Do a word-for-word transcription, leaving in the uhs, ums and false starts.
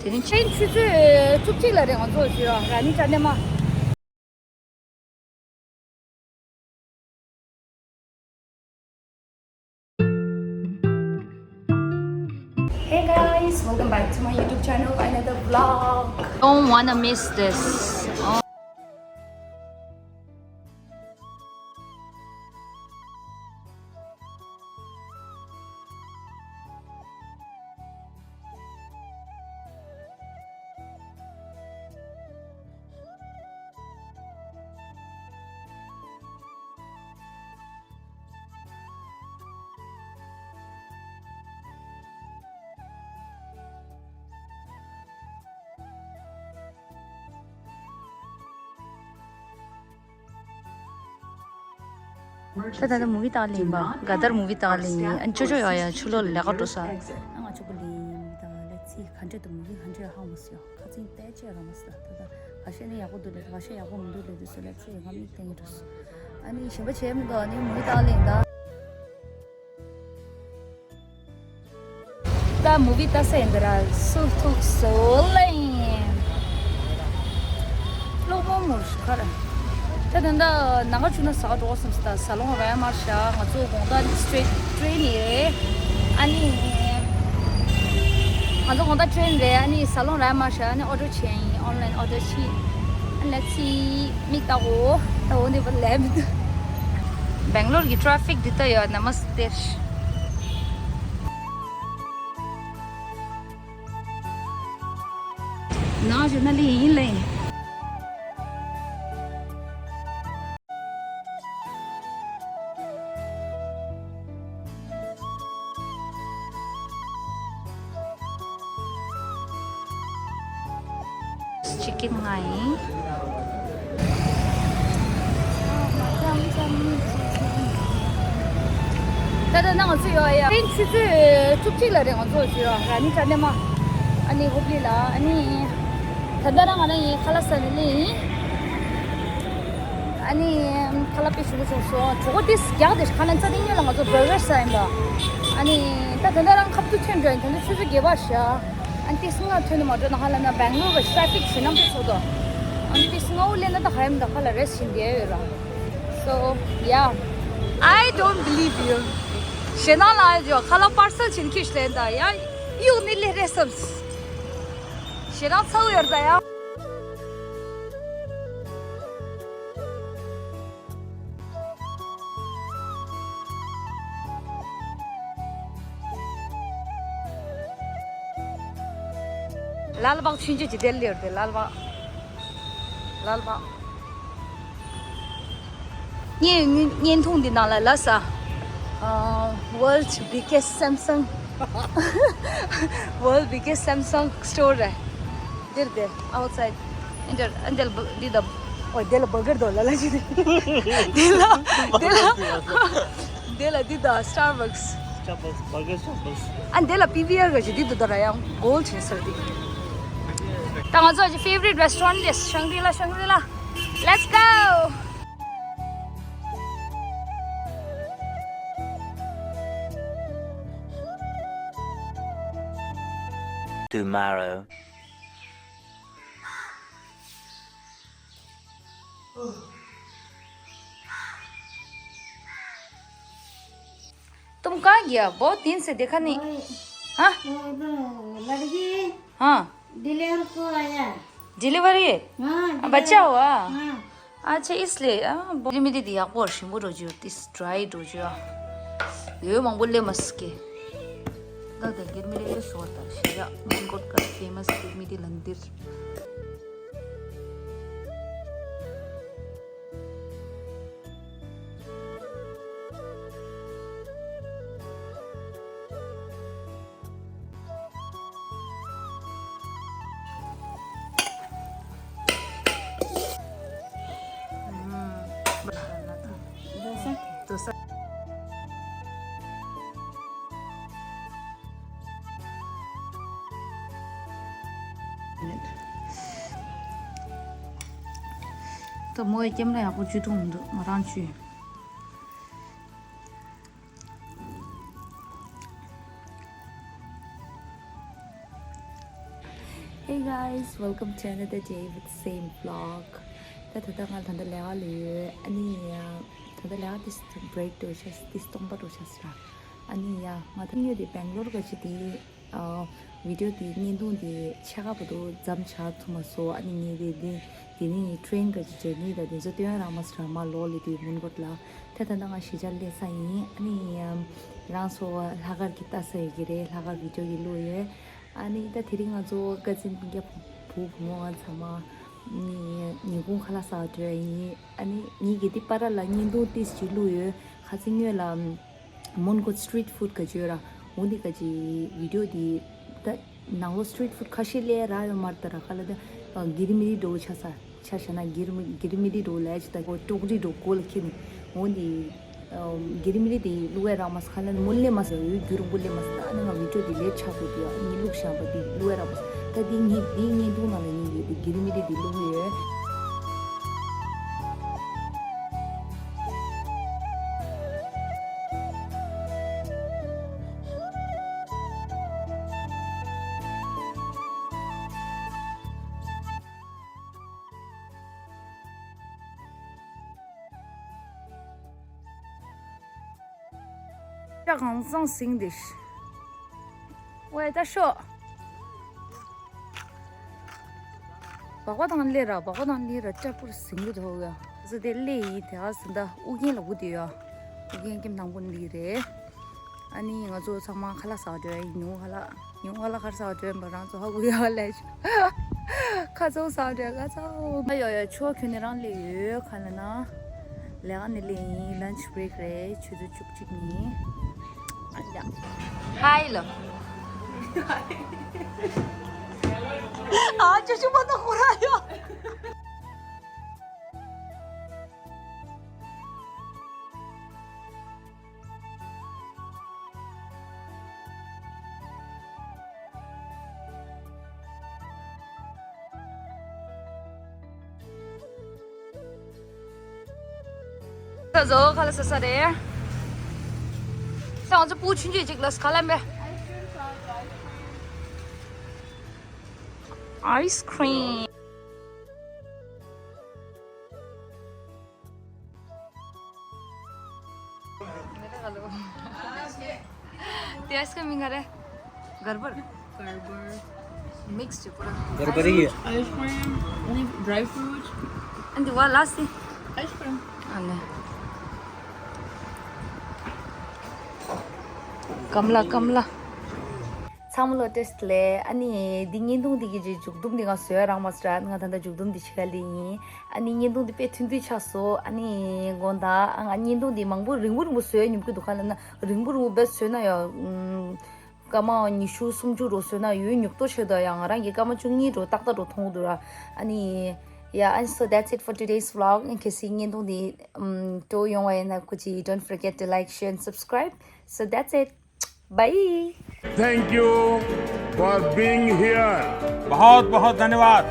དེ་རིང་ཕྱིན་ཆུ་ཚོད་བཅུ་གཅིག་ལ་རེད། ང་ཚོ་ཞུ་ར་ར་ནི་ཅ་ནེ་མ། Hey guys, welcome back to my YouTube channel, another vlog. Don't wanna miss this. ད་ད་ད་མུ་བི་ལྟ་ལེན་པ། ག་དར་མུ་བི་ལྟ་ལེན་ཡིན། ཨ་ཅོ་ཅོ་ཡ་ཡ་ཆུ་ལོག་ལས་ཀ་འགྲོ་ས། ང་ཆུ་པོ་ལེན་ད་ལེ་ཚི་ག་འདྲ་འདུག་མུ་བི་ག་འདྲ་ཧ་མ་སི་ཡོ། ཁ་ཚིན་ཏེ་ཅེ་ར་མ་སི་ད་ད་ད་ག་ཤེད་ནི་ཡག་པོ་འདུག་ལེ་ག་ཤེད་ཡག་པོ་མི་འདུག་ལེ་དུ་སོ་ལེ་ཚི་ང་མིག་ཏེང་གི་འགྲོ་སོ། ཨ་ནི་ཞིམ་པ་བྱེད་མི་འདུག་ཨ་ནི་མུ་བི་ལྟ་ལེན་ད། ད་མུ་བི་ལྟ་ས་ཡིན་འདི་ར་སུ་ཐུག་སོ་ལེ། གློག་མོ་མོ་ཁར། ད་ད་ད་ནང་ཁ་ཆུ་ན་ཟ་ག་འགྲོ་བསམ་སི་ད་ཟ་ལོང་ར་མར་ཤ། ང་ཚོ་དགོང་དག་straight train་རེད། ཨ་ནི་ང་ཚོ་དགོང་དག་train་རེད། ཨ་ནི་ཟ་ལོང་ར་མར་ཤ། ཨ་ནི་order་བྱས་ཡིན། online order་བྱས། ཨ་let's see་མིག་ལྟ་གོ། ད་འོ་འདི་བ་ལེབ་འདུག Bangalore་གི་traffic་འདི་ལྟ་ཡ་ན་མ་སྟེར། ནང་བཞིན་ན་ལི་ཡིན་ལེ། Chicken ང་ཡིན། ད་ལྟ་ན་ང་ཚོ་ཡོད་ཡ། ཆུ་ཚོད་བཅུ་གཅིག་ལ་རེད། ང་ཚོ་ཞུ་ཡ་ར་ནི་ཅ་ནེ་མ། ཨ་ནི་ཧུབ་ལི་ལ། ཨ་ནི་ད་ལྟ་རང་ང་རང་ཡིན། ཁ་ལག་ཟ་ནི་ལི་ཡིན། ཨ་ནི་ཁ་ལག་དཔེ་ཞུ་གི་བྱུང་སོང་། གྲོད་ཁོག་ཏིས་རྒྱག་དེ་ཁ་ལག་ཚ་དེ་ཉོ་ལ་ང་ཚོ་བར་གར་ཟ་ཡིན་པ། ཨ་ནི་ད་ད་ལྟ་རང་ཁ་ཐུག་ཐོན་འགྲོ་ཡིན། ད་ལྟ་ཆུ་ཚོད་བརྒྱད་པ་ཤ། ཨ་ནི་ཏིས་ང་ཐོན་ནི་མ་འགྲོ་ན་ཧ་ལ་ན་Bangalore་གི་traffic་ཞེ་ནམ་དུ་ཚོགས་དོ། ཨ་ནི་ཏིས་ང་འུ་ལེ་ན་ད་ཧ་ཡམ་ད་ཁ་ལ་རེ་ཞིན་དེ་ཡོད་ར། So yeah, I don't believe you. ཞེ་ནང་ལ་ཡོད་ཁ་ལག་པར་སལ་ཕྱིན་ཁྱི་ཤ་ལེན་ད་ཡ། གཡུག་ནི་ལེ་རེ་སམ། ཞེ་རང་ཚ་བོ་ཡོད་ད་ཡ། ལལ་བག་ཆུན་ཆུ་ཅི་དེ་ལེར་དེ་ལལ་བག་ལལ་བག་བརྙན་བརྙན་ཐུང་འདི་ནང་ལ་ལ་ས། World biggest Samsung. World biggest Samsung store རེད། འདིར་དེ་outside. འདིར་འདིར་འདི་ད། ཨོ་དེ་ལ་burger་དོ་ལ་ལ་ཅི་དེ། དེ་ལ་དེ་ལ་དེ་ལ་འདི་ད་Starbucks. Starbucks, burger Starbucks. ཨ་འདི་ལ་པི་ཝི་ཨར་ག་ཅི་འདི་དུ་ད་ར་ཡང་gold་ཆེ་སར་འདི། ད་ང་ཚོ་ཅི་favorite restaurant་དེ་Shangri-La, Shangri-La. Let's go. Tomorrow. तुम कहाँ गया? बहुत दिन से देखा नहीं। हाँ? लड़की। हाँ। डिलीवर को आया। डिलीवरी? हाँ, बच्चा हुआ? हाँ। अच्छा, इसलिए, हाँ, ब- मेरी दीदी, आपको और शिमू रोजी होती, dry रोजी। ये मांगो ले मस्के। दादा, गिर मेरे लिए सोता, शिया, मंगोट का famous गिर मेरी लंदिर। ད་མོ་ཡི་ཀེམ་ར་ཡག་པོ་བཅུ་ཐུང་མི་འདུག་ང་རང་བཅུ་ཡིན། Hey guys, welcome to another day with the same vlog. ད་ད་ལྟ་ང་ད་ལྟ་ལས་ཀ་ལ་ཡོད། ཨ་ནི་ཡ་ད་ལྟ་ལས་ཀ་ཏིས་བྷི་རེག་འགྲོ་ཤག་ཏིས་སྟོང་པ་འགྲོ་ཤག་ཟེར། ཨ་ནི་ཡ་ང་ད་ཉོས་དེ་སྦེང་ལོར་ག་ཅི་དེ་ཨ་བི་ཌི་ཡོ་དེ་བརྙན་ཐུང་དེ་ཆེ་ཁ་བ་དུ་ཛམ་ཆག་ཐུ་མ་སོ། ཨ་ནི་ངས་དེ་དེ་དེ་ནི་ཊེན་ག་ཅི་ཇར་ནི་ད་དེ་ཚོ་སྟོན་རག་མ་སོང་ར། མ་ལོ་ལི་དེ་མུན་གོ་ལ། ད་ད་ལྟ་ང་གཞིས་ཆགས་སླེབས་ས་ཡིན། ཨ་ནི་ཡ་རང་ཚོ་ལྷག་དཀར་གྱི་ལྟ་ས་ཡོད་ཀྱི་རེད། ལྷག་དཀར་བི་ཌི་ཡོ་གི་བླུགས་ཡོད། ཨ་ནི་ད་དེ་རིང་ང་ཚོ་ཀ་ཛིན་རྒྱབ་བུ་བུ་མོ་ང་ཚང་མ་ནི་ཉིན་གུང་ཁ་ལག་ཟ་འགྲོ་ཡ་ཡིན། ཨ་ནི་ངེད་ཀྱི་འདི་པ་ར་ལ་བརྙན་ཐུང་ཏིས་ཅིག་བླུགས་ཡོད། ཁ་ཚིག་སྔོན་ལ་མོན་གྷོ་སི་ཊི་རིཊ་ཕུཌ་ག་ཅི་ཡོད་ར། འོ་འདི་ག་ཅི་བི་ཌི་ཡོ་འདི་ད་ནང་ལོ་སི་ཊི་རིཊ་ཕུཌ་ཁ་ཤས་སླེབས་རག་ཡོད་མ་རེད། ད་ར་ཁ་ལ་ད་གི་རི་མི་རི་འགྲོ་ཆ་ས་ཆ་བཞག་ན་གི་རི་མི་གི་རི་མི་རི་འགྲོ་ལས་ཅི་ད་ཀྲོག་རི་འགྲོ་གོ་ལ་ཁྱེར་ནས་འོ་འདི། གི་རི་མི་རི་དེ་བླུགས་ཡ་རག་མ་སོང་། ཁ་ལ་མོ་སླེབས་མ་སོང་། འོ་རྒྱུ་རིང་པོ་སླེབས་མ་སོང་། ད་ཨ་ནི་ང་བི་ཌི་ཡོ་དེ་ལེཊ་ཆགས་འདུག་དེ་ཨ་ནི་བླུགས་བཞག་པ་དེ་བླུགས་ཡ་རག་མ་སོང་། ད་དེ་ངས་དེའི་བརྙན་ཐུང་ནང་ལ་ངས་ཡོད་དེ་གི་རི་མི་རི་དེ་བླུགས་ཡོད། ཅ་གང་ཚང་ཟིང་དེ་ཤི། ཝེ་ད་ཤོ། སྦག་སྦག་དང་སླེ་ར་སྦག་སྦག་དང་སླེ་ར་ཅ་པུར་ཟིང་གི་ཐོག་ཡ། ཟི་དེ་སླེ་ཡི་དེ་ག་ཟིན་ད་ཨུ་རྒྱན་ལ་བུ་དེ་ཡ། ཨུ་རྒྱན་ཀྱི་ནང་པོ་འདི་རེད། ཨ་ནི་ང་ཚོ་ཚང་མ་ཁ་ལག་ཟ་འགྲོ་ཡ་ཡིན། ཉུང་ཁ་ལག་ཉུང་ཁ་ལག་ཁར་ཟ་འགྲོ་ཡ་མ་རང་ཚོ་ཧ་གོ་ཡ་ལས། ཁ་ཚོ་ཟ་འགྲོ་ཡ་ཁ་ཚོ་མ་ཡོ་ཡ་ཆོ་ཁྱོད་ནི་རང་ལས་ཡོད་ཁ་ལ་ན། ལས་ཀ་ནི་ལས་ཡིན། ལན་ཆི་བྷི་རེག་རེད། ཆུ་ཚོད་བཅུ་གཅིག་ནི། ཨ་ཡ། ཧའི་ལོ། ཨ་ཅོ་ཅོ་མ་ཏོ་ཁོ་ར་ཡོ། ད་བཟོ་ཁ་ལ་ས་ས་རེད། ད་ང་ཚོ་པུ་ཆུང་ཆུང་ཅིག་ལ་ཁ་ལ་མེ། ཨའི་སི་ཁི་རིམ། དེ་ཨའི་སི་ཁི་རིམ་མིང་ག་རེ། གར་པར། གར་པར། མིག་སི་ཅིག་པུ་ར། གར་པར་ཡི། Ice cream, only dry fruit. ཨ་འདི་བ་ལ་སི། Ice cream. ཨ་ནི། ཀམ་ལ་ཀམ་ལ། ཚང་མ་ལ་བཀྲ་ཤིས་བདེ་ལེགས། ཨ་ནི་འདི་བརྙན་ཐུང་འདི་གི་ཅིག་མཇུག་སྡོམ་འདི་ང་བཟོས་རག་མ་སོང་ར། ང་ད་ལྟ་མཇུག་སྡོམ་འདི་བྱེད་ག་སླེབས་ཡིན། ཨ་ནི་བརྙན་ཐུང་འདི་དཔེ་ཐུང་ཐུང་ཆགས་སོང་། ཨ་ནི་དགོངས་དག་ཨ་ང་བརྙན་ཐུང་འདི་མང་པོ་རིང་པོ་རིང་པོ་བཟོས་ཉོབ་ཀྱི་འདུག་ཁ་ལ་ན་རིང་པོ་རིང་པོ་བས་བཟོས་ན་ཡང་། སྐར་མ་ཉི་ཤུ་སུམ་ཅུ་རོ་བཟོས་ན་ཡོད་ཉོབ་ཏོ་ཆེ་དོ། ཡང་ང་རང་གི་སྐར་མ་བཅུ་གཉིས་རོ་ཏག་ཏག་རོ་མཐོང་གི་འདུག་ར། ཨ་ནི། Yeah, and so that's it for today's vlog. ཨ་ནི་གལ་སྲིད་བརྙན་ཐུང་འདི་ཨམ་སྤྲོ་ཡོང་བ་ཡིན་ན་ཀུ་ཅི་don't forget to like, share and subscribe. So that's it. Bye. Thank you for being here. बहुत बहुत धन्यवाद।